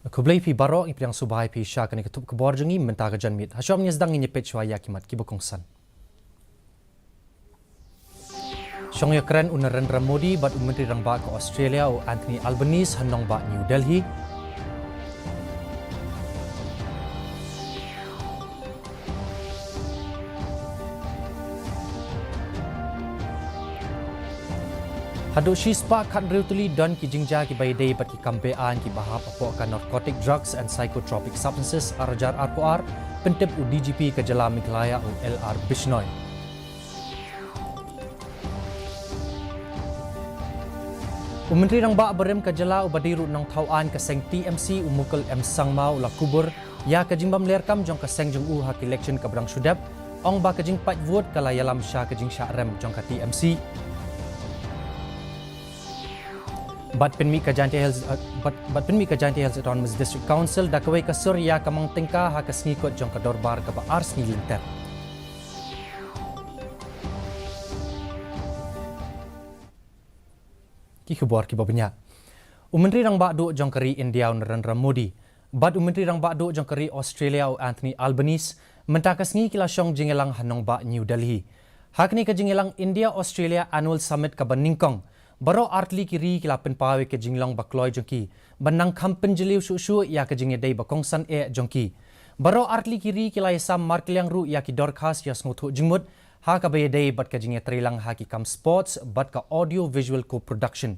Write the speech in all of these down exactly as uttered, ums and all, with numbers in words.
Khublei phi baroh, ngi pdiang sngewbha ïa phi sha kane ka tup khubor jong ngi mynta ka janmiet. Ha shwa ngi sdang ngin ïa peit shuwa ïa ki mat kiba kongsan. Shong ïakren u Narendra Modi bad u Myntri Rangbah ka Australia u Anthony Albanese ha nongbah New Delhi. Haduh shispah khathynriew tylli don ki jingjia kiba ïadei bad ki kam be-aiñ kiba hap hapoh ka Narcotic Drugs and Psychotropic Substances ar hajar arphew ar, pyntip u D G P ka jylla Meghalaya u L R Bishnoi. U Myntri Rangbah barim ka jylla uba dei ruh nongthaw aiñ ka seng T M C u Mukul M Sangma u la kubur ïa ka jingbym leh kam jong ka seng jong u ha ka election kaba dang shu dep, ong ba ka jingpait vote ka la ïalam sha ka jingshah rem jong ka T M C. Bad pynmih ka Jaintia Hills, eh, bad, bad pynmih ka Jaintia Hills Autonomous District Council da kawei ka sur ïa ka mang tyngka ha ka sngi kut jong ka dorbar kaba ar sngi lynter. Ki khubor kiba bniah. U Myntri Rangbah Duh jong ka ri India u Narendra Modi bad u Myntri Rangbah Duh jong ka ri Australia u Anthony Albanese mynta ka sngi ki la shong jingïalang ha nongbah New Delhi. Ha kane ka jingïalang India Australia Annual Summit kaba nyngkong, baroh artylli ki ri ki la pynpaw ïa ka jinglong ba kloi jong ki ban nang kham pynjylliew shuh shuh ïa ka jingïadei ba kongsan eh jong ki. Baroh artylli ki ri ki la ïasam markylliang ruh ïa ki dorkhas ïasngewthuh jingmut ha kaba ïadei bad ka jingïatreilang ha ki kam sports bad ka audio visual co-production.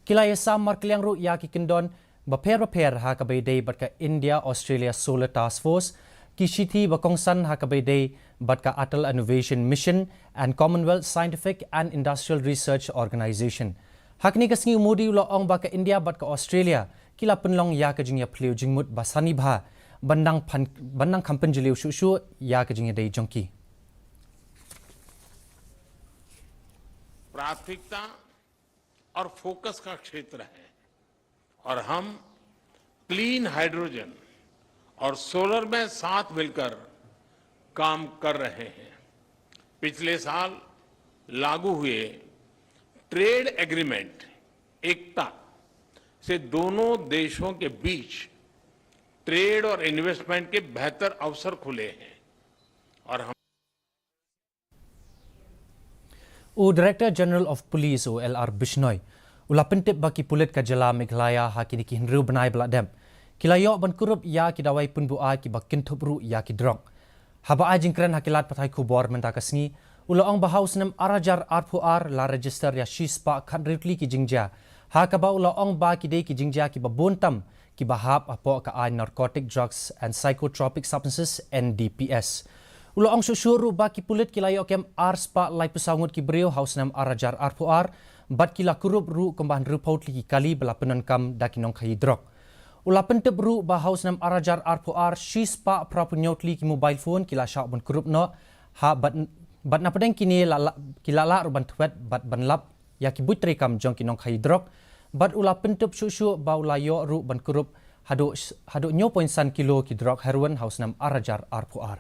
Ki la ïasam markylliang ruh ïa ki kyndon bapher bapher ha kaba ïadei bad ka India Australia Solar Task Force, ki shithi ba kongsan ha kaba ïadei bad ka Atal Innovation Mission and Commonwealth Scientific and Industrial Research Organisation. Ha kane ka sngi u Modi u la ong ba ka India bad ka Australia ki la pynlong ïa ka jingïaphylliew jingmut ba sani bha ban nang phan, ban nang kham pynjylliew shuh shuh ïa ka jingïadei jong ki. प्राथमिकता और फोकस का क्षेत्र है और हम क्लीन हाइड्रोजन और सोलर में साथ मिलकर काम कर रहे हैं। पिछले साल लागू हुए ट्रेड एग्रीमेंट एकता से दोनों देशों के बीच ट्रेड और इन्वेस्टमेंट के बेहतर अवसर खुले हैं और हम U Director General of Police u L R Bishnoi u la pyntip ba ki pulit ka jylla Meghalaya ha kine ki hynriew bnai ba la dep ki la ïoh ban kurup ïa ki dawai pynbuaid kiba kynthup ruh ïa ki drok. Haba ai jingkren ha ki lad pathai khubor mynta ka sngi, u la ong ba ha u snem ar hajar arphew ar la register ïa shispah khathynriew tylli ki jingjia, ha kaba u la ong ba ki dei ki jingjia kiba bun tam kiba hap hapoh ka aiñ Narcotic Drugs and Psychotropic Substances, N D P S. U la ong shuh shuh ruh ba ki pulit ki la ïoh kem arspah laiphew saw ngut ki briew ha u snem ar hajar arphew ar bad ki la kurup ruh kumba hynriewphew tylli ki kali ba la pyndonkam da ki nongkhaïi drok. U la pyntip ruh ba ha u snem ar hajar arphew ar shispah phraphew hynñiew tylli ki mobile phone ki la shah ban kurup noh, ha bad, bad napdeng kine la, la, ki la lah ruh ban thwet bad ban lap ïa ki buit treikam jong ki nongkhaïi drok, bad u la pyntip shuh shuh ba u la ïoh ruh ban kurup haduh, haduh hynñiew point san kilo ki drok heroin ha u snem ar hajar arphew ar.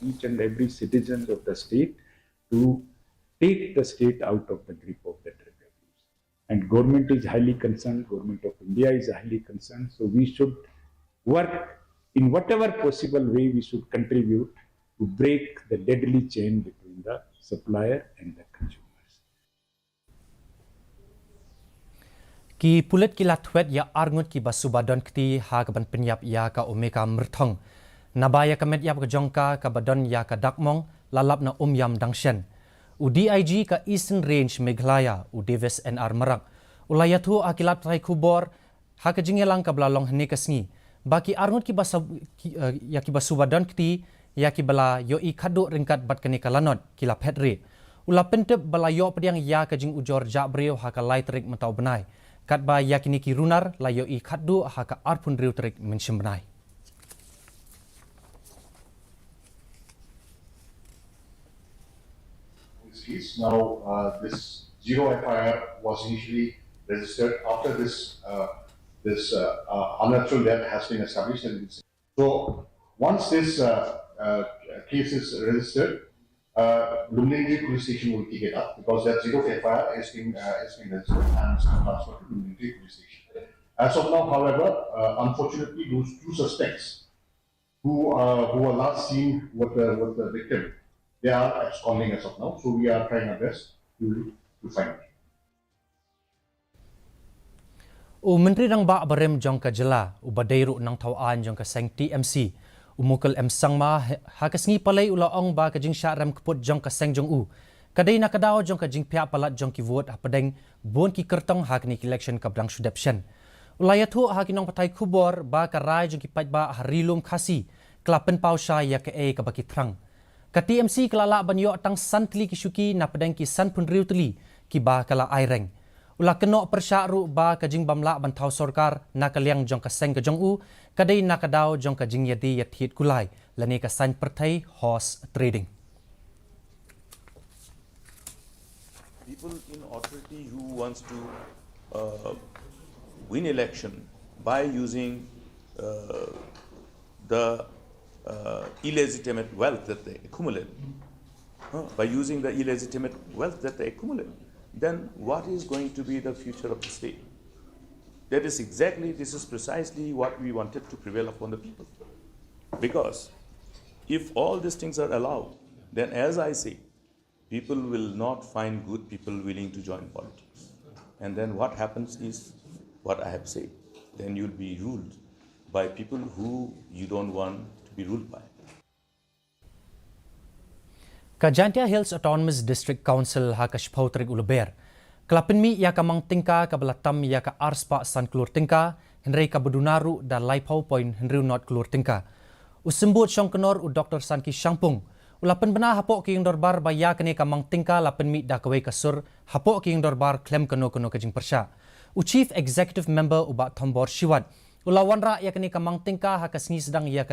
Each and every citizens of the state to take the state out of the grip of the drug abuse. And government is highly concerned, government of India is highly concerned. So we should work in whatever possible way we should contribute to break the deadly chain between the supplier and the consumers. Ki pulit ki la thwet ïa arngut kiba suba don kti ha kaban pynïap ïa ka Omeka Myrthong. Naba ïa ka met ïap ka jong ka kaba don ïa ka dak mong la lap na Umïam Dangshen. U D I G ka Eastern Range Meghalaya, u Davis N R Marak, u la ïathuh ha ki lad pathai khubor ha ka jingïalang kaba la long hynne ka sngi ba ki arngut kiba sub-, ki, eh, ïa kiba suba don kti ïa kiba la ïohi khatduh ryngkat bad kane ka lanot ki la phet rieh. U la pyntip ba la ïoh pdiang ïa ka jingujor jah briew ha ka lai tarik mynta u bnai, katba ïa kine ki runar la ïohi khatduh ha ka arphew hynriew tarik mynshem bnai. Now, uh, this zero F I R was initially registered after this, uh, this, uh, uh, unnatural death has been established. And so, once this, uh, uh, case is registered, uh, Lumbini Police Station will take it up because that zero F I R is being, uh, is being registered and is transferred to Lumbini Police Station. As of now, however, uh, unfortunately, those two suspects who, uh, who were last seen with the, with the victim, they are absconding as of now. So we are trying our best to, to find them. U Myntri Rangbah barim jong ka jylla, uba dei ruh u nongthaw aiñ jong ka seng T M C, u Mukul M Sangma, ha ka sngi Palei u la ong ba ka jingshah rem kput jong ka seng jong u ka dei na ka daw jong ka jingphiah palat jong ki vote hapdeng bun ki kyrtong ha kane ka election kaba dang shu dep shen. U la ïathuh ha ki nongpathai khubor ba ka rai jong ki paidbah ha Ri Lum Khasi ka la pynpaw shai ïa kaei kaba ki thrang. Ka T M C ka la lah ban ïoh tang san tylli ki shuki napdeng ki sanphew hynriew tylli kiba ka la aireng. U la kynnoh pyrshah ruh ba ka jingbym lah ban thaw sorkar na ka liang jong ka seng ka jong u ka dei na ka daw jong ka jingïadie ïathied kulai lane ka saiñ pyrthei horse trading. People in authority who wants to uh, win election by using uh, the uh, illegitimate wealth that they accumulate, uh, by using the illegitimate wealth that they accumulate, then what is going to be the future of the state? That is exactly, this is precisely what we wanted to prevail upon the people. Because if all these things are allowed, then as I say, people will not find good people willing to join politics. And then what happens is what I have said. Then you'll be ruled by people who you don't want to be ruled by. Ka Jaintia Hills Autonomous District Council ha ka shiphew tarik u Lber ka la pynmih ïa ka mang tyngka kaba la tam ïa ka arspah san klur tyngka, hynrei kaba duna ruh da laiphew point hynriew nod klur tyngka. U Symbud Shongknor u Doktor Sanki Shangpung u la pynbna hapoh ka ïing dorbar ba ïa kane ka mang tyngka la pynmih da kawei ka sur hapoh ka ïing dorbar khlem kano kano ka jingpyrshah. U Chief Executive Member u Bah Thombor Shiwat u la wanrah ïa kane ka mang tyngka ha ka sngi sdang ïa ka,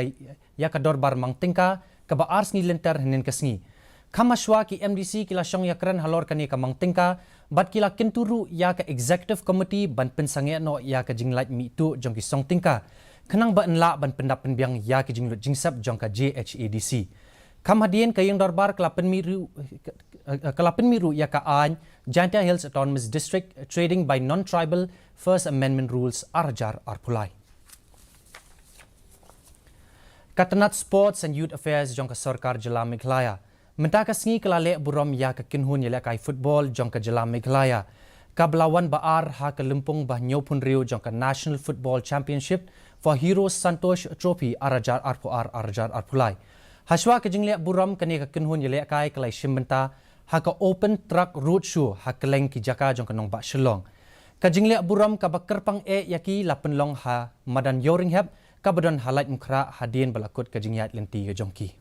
ïa ka dorbar mang tyngka kaba ar sngi lynter hynnin ka sngi. Kham hashwa ki M D C ki la shong ïakren halor kane ka mang tyngka bad ki la kyntu ruh ïa ka Executive Committee ban pynsangeh noh ïa ka jinglait mih tuh jong ki song tyngka khnang ba yn lah ban pyndap pynbiang ïa ki jinglut jingsep jong ka J H A D C. Kham hadien ka ïing dorbar ka la pynmih ruh, ka la pynmih ruh ïa ka aiñ Jaintia Hills Autonomous District Trading by Non-Tribal First Amendment Rules ar hajar arphew lai. Ka tnat Sports and Youth Affairs jong ka sorkar jylla Meghalaya mynta ka sngi ka la leh burom ïa ka kynhun ïalehkai football jong ka jylla Meghalaya kaba la wan ba ar ha ka lympung ba hynñiewphew hynriew jong ka National Football Championship for Hero Santosh Trophy ar hajar arphew ar ar hajar arphew lai. Hashwa ka jingleh burom kane ka kynhun ïalehkai ka la ïashim bynta ha ka Open Truck Road Show ha kylleng ki jaka jong ka nongbah Shillong. Ka jingleh burom kaba kyrpang eh ïa ki la pynlong ha madan Ïewrynghep kaba don ha Laitumkhrah hadien ba la kut ka jingïaid lynti ka jong ki.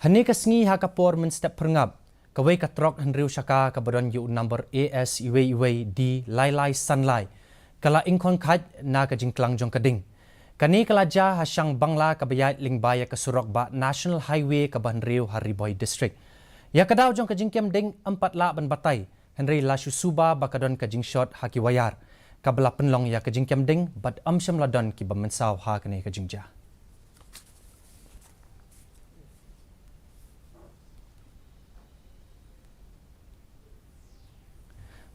Hynne ka sngi ha ka por mynstep phyrngap, kawei ka trok hynriew shaka kaba don ïa u number A S wei wei D lai lai san lai ka la ingkhong khait na ka jingklang jong ka ding. Kane ka la jia ha shang Bangla kaba ïaid lyngba ïa ka surok bah National Highway kaba hynriew ha Ri Bhoi District. Ïa ka daw jong ka jingkem ding ym pat lah ban batai, hynrei la shu suba ba ka don ka jingshot ha ki wire kaba la pynlong ïa ka jingkem ding bad ym shym la don kiba mynsaw ha kane ka jingjia.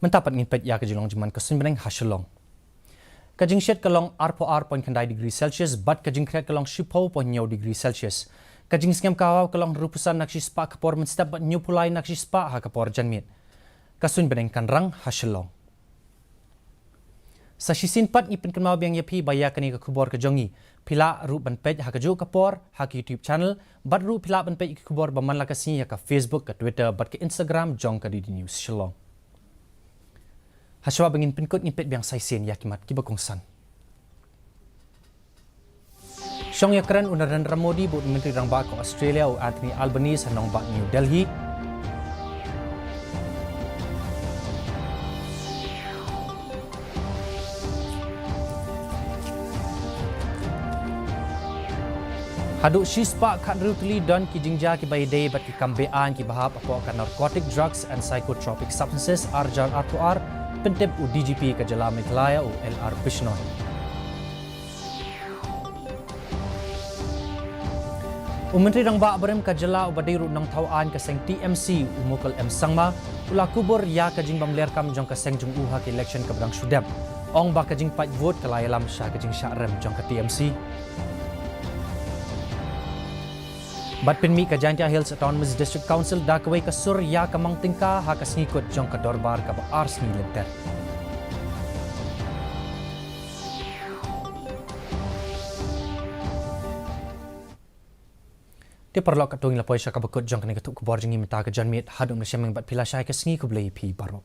Mynta pat ngin peit ïa ka jinglong jingman ka suiñbneng ha Shillong. Ka jingshit ka long arphew ar point khyndai degree Celsius bad ka jingkhriat ka long shiphew point hynñiew degree Celsius. Ka jingsngem ka hawa ka long hynriewphew san na ka shispah ka por mynstep bad hynñiewphew lai na ka shispah ha ka por janmiet. Ka suiñbneng kan rang ha Shillong. Sa shisien pat ngi pynkynmaw biang ïa phi ba ïa kane ka khubor ka jong ngi phi lah ruh ban peit ha kajuh ka por ha ka YouTube channel bad ruh phi lah ban peit ïa ki khubor ba man la ka sngi ha ka Facebook, ka Twitter bad ka Instagram jong ka D D News Shillong. Hashwa ba ngin pynkut ngin peit biang sa shisien ïa ki mat kiba kongsan. Shong ïakren u Narendra Modi bad u Myntri Rangbah ka Australia u Anthony Albanese ha nongbah New Delhi. Haduh shispah khathynriew tylli don ki jingjia kiba ïadei bad ki kam beaiñ kiba hap hapoh ka Narcotic Drugs and Psychotropic Substances ar hajar arphew ar, pyntip u D G P ka jylla Meghalaya u L R Bishnoi. U Myntri Rangbah barim ka jylla uba dei ruh u nongthaw aiñ ka seng T M C, u Mukul M Sangma, u la kubur ïa ka jingbymler kam jong ka seng jong u ha ka election kaba dang shu dep. Ong ba ka jingpait vote ka la ïalam sha ka jingshah rem jong ka T M C. Bad pynmih ka Jaintia Hills Autonomous District Council da kawei ka sur ïa ka mang tyngka ha ka sngi kut jong ka dorbar kaba ar sngi lynter. Te paralok, katto ngi la poi sha kaba kut jong kane ka thup khubor jong ngi mynta ka janmiet. Haduh mynta shen bad phi la shai, ka sngi khublei phi baroh.